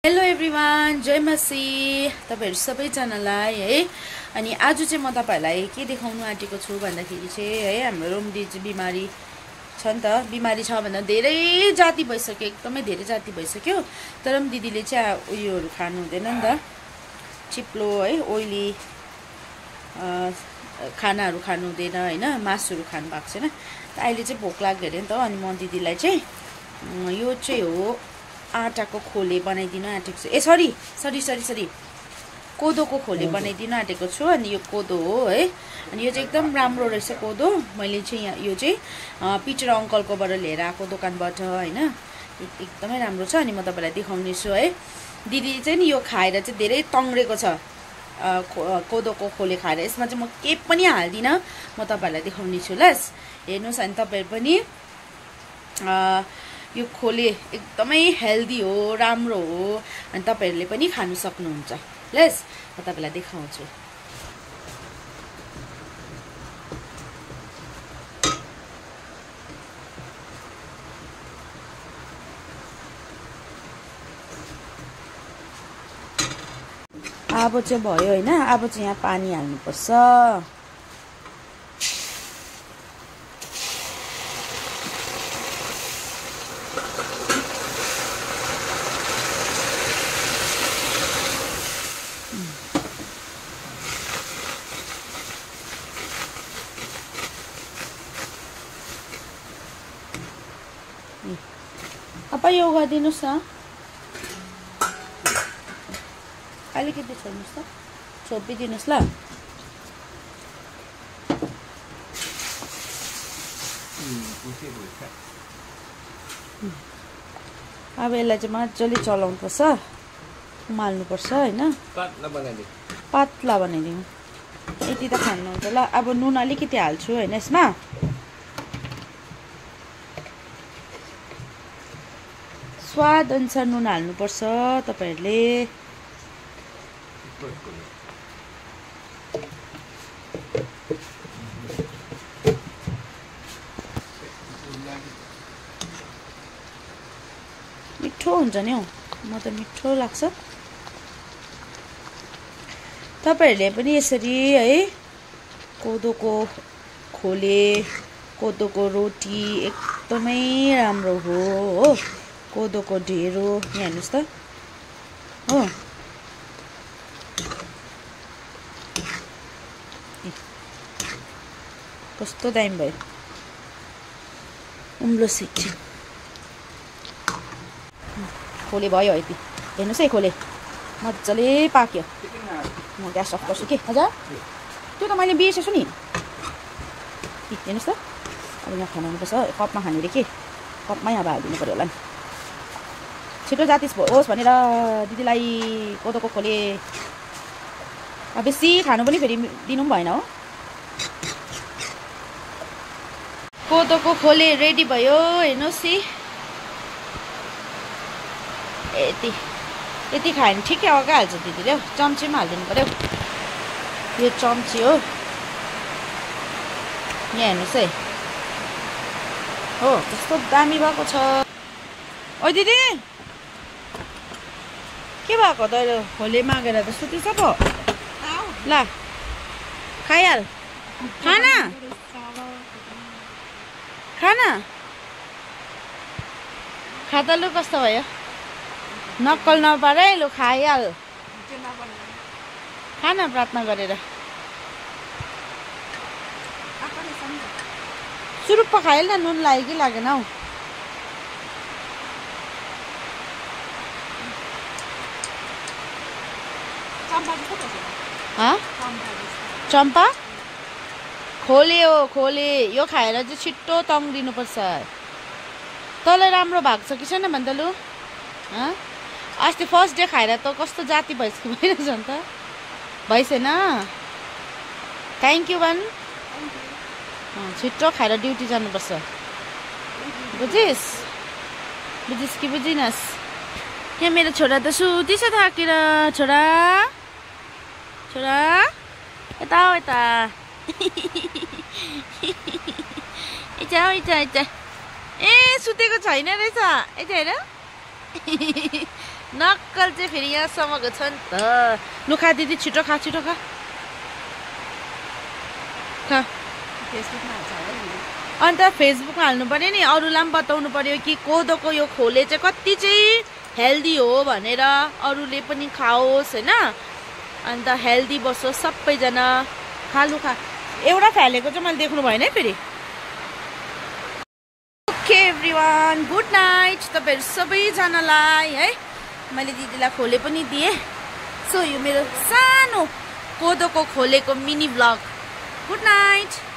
Hello everyone, जय मसी। तपाईहरु सबैजनालाई है। अनि आज चाहिँ म तपाईहरुलाई के देखाउन आँटेको छु भन्दाखेरि चाहिँ है, हाम्रो रोमदी चाहिँ बिमारी छ नि त। बिमारी छ भन्दा धेरै जाति भइसक्यो, एकदमै धेरै जाति भइसक्यो। तर पनि दिदीले चाहिँ उयोहरु खानु हुँदैन नि त, चिप्लो है, ओइली खानाहरु खानु हुँदैन हैन, मासुहरु खानु भएको छैन। अहिले चाहिँ भोक लाग्यो अरे नि त। अनि म दिदीलाई चाहिँ यो चाहिँ हो आटाको खोले बनाइदिन आँटेको छु। सरी कोदोको खोले बनाइदिन आँटेको छु। अनि यो कोदो हो है। अनि यो चाहिँ एकदम राम्रो रहेछ कोदो। मैले चाहिँ यो चाहिँ पिटर अङ्कलकोबाट लिएर आएको दोकानबाट हैन, एकदमै राम्रो छ। अनि म तपाईलाई देखाउने छु है। दिदी चाहिँ नि यो खाएर चाहिँ धेरै तङ्ग्रेको छ, कोदोको खोले खाएर। यसमा चाहिँ म के पनि हाल्दिन, म तपाईलाई देखाउने छु। लस हेर्नुस्। अनि तपाईहरु पनि यो खोले एकदमै हेल्दी हो, राम्रो हो। अनि तपाईहरुले पनि खानु सक्नुहुन्छ। लस म तपाईलाई देखाउँछु। अब चाहिँ भयो हैन। अब चाहिँ यहाँ पानी हाल्नुपर्छ। अब यो गरिदिनुस् न, अलिकति छोड्नुस् त, छोपिदिनुस् ल। अब यसलाई चाहिँ मजाले चलाउनुपर्छ, उमाल्नुपर्छ हैन। पातला बनाइदिनु, यति त खानुहुन्छ ल। अब नुन अलिकति हाल्छु हैन यसमा। स्वाद अनुसार नुन हाल्नुपर्छ तपाईहरुले। मिठो हुन्छ नि हौ, म त मिठो लाग्छ। तपाईहरुले पनि यसरी है, कोदोको खोले, कोदोको रोटी एकदमै राम्रो हो। कोदोको ढेँडो यहाँ हेर्नुस् त हो। कस्तो दामी भयो, उम्लो सिक्छ। खोले भयो यति, हेर्नुस् है। खोले मजाले पाक्यो। म ग्यास अफ गर्छु के हजुर। त्यो त मैले बिर्सेछु नि। हेर्नुस् त। अब यहाँ खानुपर्छ, कपमा खाने रे के, कपमै अब हालिदिनु पर्यो होला नि। छिटो जातिस होस् भनेर दिदीलाई कोदोको खोले बेसी खानु पनि फेरि दिनु पनि भएन हो। कोदोको खोले रेडी भयो, हेर्नुहोस् है। यति खायो भने ठिकै अगा हाल्छ दिदीले। चम्ची पनि हालिदिनु पर्यो, यो चम्ची हो। यहाँ हेर्नुहोस् है, हो कस्तो दामी भएको छ। ओ दिदी के भएको त, खोले मागेर त सुतेछ पो। ल खाइहाल, खाना खाता। लु कस्तो भयो, नक्कल नपार है। लु खाइहाल, खाना प्रार्थना गरेर। सुरुप्प खाइहाल न, नुन लाग्यो कि लागेन हौ। चम्पा खोले हो, खोले। यो खाएर चाहिँ छिट्टो तङ्ग्रिनुपर्छ। तँलाई राम्रो भएको छ कि छैन भन् त लु। अस्ति फर्स्ट डे खाएर त कस्तो जाति भइसक्यो भइरहेछ नि त, भइसेन। थ्याङ्क यू भन्। छिट्टो खाएर ड्युटी जानुपर्छ, बुझिस् कि बुझिनस्। यहाँ मेरो छोरा त सुतिछ थाकेर। छोरा यता हो, यता। ए सुतेको छैन रहेछ, यता हेर। नक्कल चाहिँ फेरि यहाँसम्मको छ नि त। लु खा दिदी, छिटो खा, छिटो खा। अन्त फेसबुकमा हाल्नु पर्यो नि, अरूलाई पनि बताउनु पर्यो कि कोदोको यो खोले चाहिँ कति चाहिँ हेल्दी हो भनेर, अरूले पनि खाओस् होइन, अन्त हेल्दी बसोस् सबैजना। खालु खा। एउटा फ्यालेको चाहिँ मैले देख्नु भएन है फेरि। ओके एभ्रिवान, गुड नाइट तपाईँहरू सबैजनालाई है। मैले दिदीलाई खोले पनि दिएँ। सो यो मेरो सानो कोदोको खोलेको मिनी भ्लग। Good night.